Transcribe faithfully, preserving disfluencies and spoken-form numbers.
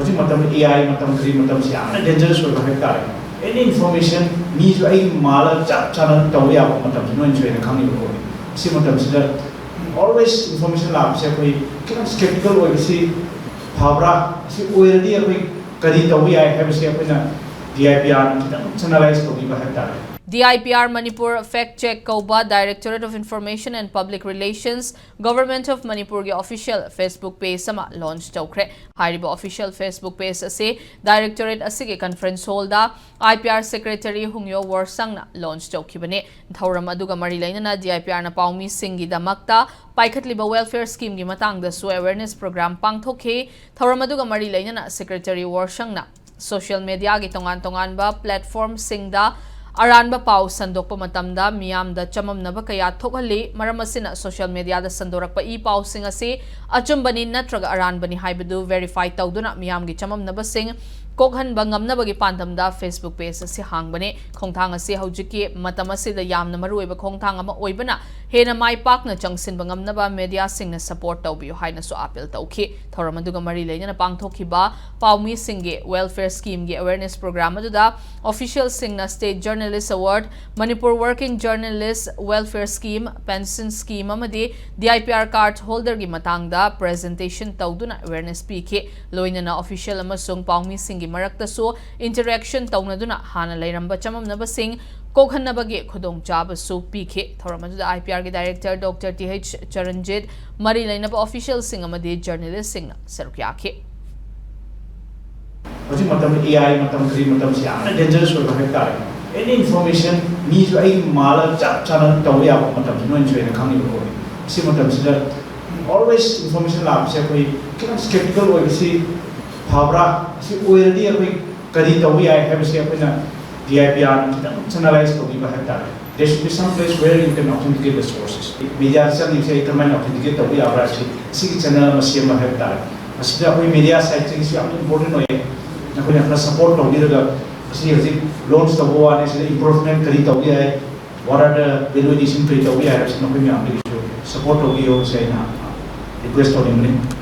ꯍꯧꯖꯤꯛ ꯃꯇꯝ, A I ꯃꯇꯝ, ꯀꯔꯤ ꯃꯇꯝꯁꯤ ꯌꯥꯝꯅ ꯗꯦꯟꯖꯔꯁ ꯑꯣꯏꯕ ꯍꯥꯏꯕ ꯇꯥꯔꯦ꯫ ꯑꯦꯅꯤ ꯏꯟꯐꯣꯔꯃꯦꯁꯟ ꯃꯤꯁꯨ ꯑꯩꯒꯤ ꯃꯥꯜꯂ ꯆꯞ ꯆꯥꯅ ꯇꯧꯕ ꯌꯥꯕ ꯃꯇꯝꯁꯤ ꯂꯣꯏꯅ ꯁꯣꯏꯅ ꯈꯪꯉꯤꯕꯀꯣ꯫ ꯁꯤ ꯃꯇꯝꯁꯤꯗ ꯑꯣꯜꯋꯦꯁ ꯏꯟꯐꯣꯔꯃꯦꯁꯟ ꯂꯥꯛꯄꯁꯦ ꯑꯩꯈꯣꯏ ꯈꯤꯇꯪ ꯁ꯭ꯀꯦꯞꯇꯤꯀꯦꯜ ꯑꯣꯏꯕꯁꯤ ꯐꯕ꯭ꯔꯥ? ꯑꯁꯤ ꯑꯣꯏꯔꯗꯤ ꯑꯩꯈꯣꯏ ꯀꯔꯤ ꯇꯧꯕ ꯌꯥꯏ ꯍꯥꯏꯕꯁꯤ ꯑꯩꯈꯣꯏꯅ ꯗꯤ ꯑꯥꯏ ꯄꯤ ꯑꯥꯔꯅ ꯈꯤꯇꯪ ꯁꯦꯅꯂꯥꯏꯁ ꯇꯧꯕꯤꯕ ꯍꯥꯏꯕ ꯇꯥꯔꯦ꯫ D I P R Manipur Fact Check ꯀꯧꯕ Directorate of Information and Public Relations, Government of Manipurꯒꯤ official Facebook page ꯑꯃ launch ꯇꯧꯈ꯭ꯔꯦ꯫ ꯍꯥꯏꯔꯤꯕ official Facebook page ꯑꯁꯤ directorate ꯑꯁꯤꯒꯤ conference hallꯗ I P R secretary ꯍꯨꯡꯌꯣ ꯋꯣꯔꯁꯪꯅ launch ꯇꯧꯈꯤꯕꯅꯤ꯫ ꯊꯧꯔꯝ ꯑꯗꯨꯒ ꯃꯔꯤ ꯂꯩꯅꯅ D I P Rꯅ ꯄꯥꯎꯃꯤꯁꯤꯡꯒꯤꯗꯃꯛꯇ ꯄꯥꯏꯈꯠꯂꯤꯕ welfare schemeꯒꯤ ꯃꯇꯥꯡꯗꯁꯨ awareness program ꯄꯥꯡꯊꯣꯛꯈꯤ꯫ ꯊꯧꯔꯝ ꯑꯗꯨꯒ ꯃꯔꯤ ꯂꯩꯅꯅ secretary ꯋꯣꯔꯁꯪꯅ social mediaꯒꯤ ꯇꯣꯉꯥꯟ ꯇꯣꯉꯥꯟꯕ platformꯁꯤꯡꯗ ꯑꯔꯥꯟꯕ ꯄꯥꯎ ꯁꯟꯗꯣꯛꯄ ꯃꯇꯝꯗ ꯃꯤꯌꯥꯝꯗ ꯆꯃꯝꯅꯕ ꯀꯌꯥ ꯊꯣꯛꯍꯜꯂꯤ꯫ ꯃꯔꯝ ꯑꯁꯤꯅ social mediaꯗ ꯁꯟꯗꯣꯔꯛꯄ ꯏ ꯄꯥꯎꯁꯤꯡ ꯑꯁꯤ ꯑꯆꯨꯝꯕꯅꯤ ꯅꯠꯇ꯭ꯔꯒ ꯑꯔꯥꯟꯕꯅꯤ ꯍꯥꯏꯕꯗꯨ verify ꯇꯧꯗꯨꯅ ꯃꯤꯌꯥꯝꯒꯤ ꯆꯃꯝꯅꯕꯁꯤꯡ ꯀꯣꯛꯍꯟꯕ ꯉꯝꯅꯕꯒꯤ ꯄꯥꯟꯗꯝꯗ Facebook page ꯑꯁꯤ ꯍꯥꯡꯕꯅꯤ꯫ ꯈꯣꯡꯊꯥꯡ ꯑꯁꯤ ꯍꯧꯖꯤꯛꯀꯤ ꯃꯇꯝ ꯑꯁꯤꯗ ꯌꯥꯝꯅ ꯃꯔꯨꯑꯣꯏꯕ ꯈꯣꯡꯊꯥꯡ ꯑꯃ ꯑꯣꯏꯕꯅ ꯍꯦꯟꯅ ꯃꯥꯏ ꯄꯥꯛꯅ ꯆꯪꯁꯤꯟꯕ ꯉꯝꯅꯕ mediaꯁꯤꯡꯅ support ꯇꯧꯕꯤꯌꯨ ꯍꯥꯏꯅꯁꯨ appeal ꯇꯧꯈꯤ꯫ ꯊꯧꯔꯝ ꯑꯗꯨꯒ ꯃꯔꯤ ꯂꯩꯅꯅ ꯄꯥꯡꯊꯣꯛꯈꯤꯕ ꯄꯥꯎꯃꯤꯁꯤꯡꯒꯤ welfare schemeꯒꯤ awareness program ꯑꯗꯨꯗ officialꯁꯤꯡꯅ State Journalist Award, Manipur Working Journalist Welfare Scheme, pension scheme ꯑꯃꯗꯤ D I P R card holderꯒꯤ ꯃꯇꯥꯡꯗ presentation ꯇꯧꯗꯨꯅ awareness ꯄꯤꯈꯤ꯫ ꯂꯣꯏꯅꯅ official ꯑꯃꯁꯨꯡ ꯄꯥꯎꯃꯤꯁꯤꯡꯒꯤ ꯃꯔꯛꯇꯁꯨ interaction ꯇꯧꯅꯗꯨꯅ ꯍꯥꯟꯅ ꯂꯩꯔꯝꯕ ꯆꯃꯝꯅꯕꯁꯤꯡ ꯀꯣꯛꯍꯟꯅꯕꯒꯤ ꯈꯨꯗꯣꯡꯆꯥꯕꯁꯨ ꯄꯤꯈꯤ꯫ ꯊꯧꯔꯝ ꯑꯗꯨꯗ I P Rꯒꯤ director Doctor T H ꯆꯔꯟꯖꯤꯠ, ꯃꯔꯤ ꯂꯩꯅꯕ officialꯁꯤꯡ ꯑꯃꯗꯤ journalistꯁꯤꯡꯅ ꯁꯔꯨꯛ ꯌꯥꯈꯤ꯫ ꯍꯧꯖꯤꯛ ꯃꯇꯝ, ꯑꯦ ꯑꯥꯏ ꯃꯇꯝ, ꯀꯔꯤ ꯃꯇꯝꯁꯤ ꯌꯥꯝꯅ ꯗꯦꯟꯖꯔꯁ ꯑꯣꯏꯕ ꯍꯥꯏꯕ ꯇꯥꯔꯦ꯫ ꯑꯦꯅꯤ ꯏꯟꯐꯣꯔꯃꯦꯁꯟ ꯃꯤꯁꯨ ꯑꯩꯒꯤ ꯃꯥꯜꯂ ꯆꯞ ꯆꯥꯅ ꯇꯧꯕ ꯌꯥꯕ ꯃꯇꯝꯁꯤ ꯂꯣꯏꯅ ꯁꯣꯏꯅ ꯈꯪꯉꯤꯕꯀꯣ꯫ ꯁꯤ ꯃꯇꯝꯁꯤꯗ ꯑꯣꯜꯋꯦꯁ ꯏꯟꯐꯣꯔꯃꯦꯁꯟ ꯂꯥꯛꯄꯁꯦ ꯑꯩꯈꯣꯏ ꯈꯤꯇꯪ ꯁ꯭ꯀꯦꯞꯇꯤꯀꯦꯜ ꯑꯣꯏꯕꯁꯤ ꯐꯕ꯭ꯔꯥ? ꯑꯁꯤ ꯑꯣꯏꯔꯗꯤ ꯑꯩꯈꯣꯏ ꯀꯔꯤ ꯇꯧꯕ ꯌꯥꯏ ꯍꯥꯏꯕꯁꯤ ꯑꯩꯈꯣꯏꯅ ꯗꯤ ꯑꯥꯏ ꯄꯤ ꯑꯥꯔꯅ ꯈꯤꯇꯪ ꯁꯦꯅꯂꯥꯏꯁ ꯇꯧꯕꯤꯕ ꯍꯥꯏꯕ ꯇꯥꯔꯦ꯫ There should be some place where you can authenticate the sources. ꯃꯦꯗꯤꯌꯥꯗ ꯆꯪꯉꯤꯕꯁꯦ ꯑꯩ ꯀꯃꯥꯏꯅ ꯑꯣꯊꯦꯟꯇꯤꯀꯦꯠ ꯇꯧꯕ ꯌꯥꯕ꯭ꯔꯥ ꯍꯥꯏꯕꯁꯤ ꯁꯤꯒꯤ ꯆꯦꯅꯦꯜ ꯑꯃ ꯁꯦꯝꯕ ꯍꯥꯏꯕ ꯇꯥꯔꯦ꯫ ꯃꯁꯤꯗ ꯑꯩꯈꯣꯏ ꯃꯦꯗꯤꯌꯥ ꯁꯥꯏꯠꯁꯤꯡꯒꯤꯁꯨ ꯌꯥꯝꯅ ꯏꯝꯄꯣꯔꯇꯦꯟ ꯑꯣꯏꯌꯦ꯫ ꯅꯈꯣꯏꯅ ꯈꯔ ꯁꯄꯣꯔꯠ ꯇꯧꯕꯤꯔꯒ ꯃꯁꯤ ꯍꯧꯖꯤꯛ ꯂꯣꯟꯆ ꯇꯧꯕ ꯋꯥꯅꯤ, ꯁꯤꯗ ꯏꯝꯄ꯭ꯔꯨꯚꯃꯦꯟ ꯀꯔꯤ ꯇꯧꯕ ꯌꯥꯏ, what are the value addition ꯀꯔꯤ ꯇꯧꯕ ꯌꯥꯏ ꯍꯥꯏꯕꯁꯤ ꯅꯈꯣꯏ ꯃꯌꯥꯝꯗꯒꯤꯁꯨ ꯁꯄꯣꯔꯠ ꯇꯧꯕꯤꯌꯣ ꯍꯥꯏꯅ ꯔꯤꯀ꯭ꯋꯦꯁ ꯇꯧꯅꯤꯡꯕꯅꯤ꯫